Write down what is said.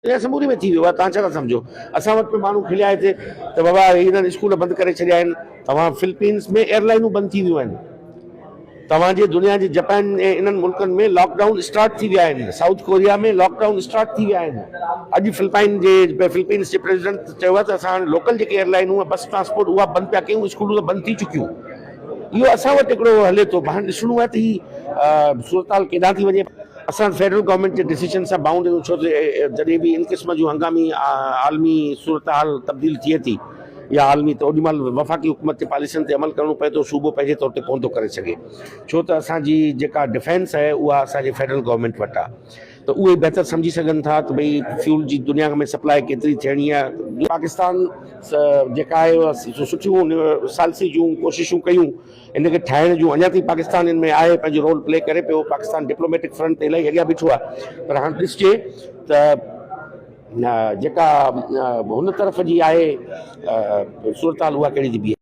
دنيا سموري ۾ ٿي ويو آهي توهان ڇا ٿا سمجهو اسان وٽ به ماڻهو کليا هتي ته بابا هنن اسڪول بند ڪري ڇڏيا آهن توهان فلپينس ۾ ايئرلائنون بند ٿي ويون آهن توهان جي دنيا جي جپان ۽ انهن ملڪن ۾ لاڪ ڊائون اسٽارٽ ٿي ويا آهن South Korea ۾ lock down start ٿي ويا آهن اڄ فلپائن جي فلپينس جي پريزيڊنٽ چيو آهي ته اسان هاڻي لوڪل جيڪي ايئرلائنون ۽ بس ٽرانسپورٽ اها بند پيا ڪيون اسڪولون ته بند ٿي چڪيون اهو اسان وٽ هڪڙو هلي ٿو هاڻي ڏسڻو آهي ته هي صورتحال ڪيڏانهن ٿي وڃي. اسان فيڊرل گورنمينٽ جي ڊسيشن سان بائونڊ آهيون ڇو ته جڏهن به ان قسم جون هنگامي عالمي صورتحال تبديل ٿئي ٿي يا عالمي ته اوڏي مهل وفاقي حڪومت جي پاليسين تي عمل ڪرڻو پئي ٿو صوبو پنهنجي طور تي ڪونه ٿو ڪري سگهي ڇو ته اسان جي جيڪا ڊفينس آهي اها اسان جي فيڊرل گورنمينٽ وٽ آهي ته اهي بهتر سمجهي سگهن ٿا ته ڀئي فيول جي دنيا ۾ سپلاء ڪيتري ٿيڻي آهي پاڪستان جيڪا آهي سٺيون ثالثي جون ڪوششون ڪيون ان کي ٺاهڻ جون اڃا تائين پاڪستان ان ۾ آهي پنهنجو رول پلي ڪري پيو پاڪستان ڊپلوميٽڪ فرنٽ تي الاهي اڳيان بيٺو آهي پر هاڻ ڏسجي ته جيڪا هن طرف جي آهي صورتحال اها ڪهڙي ٿي بيهي.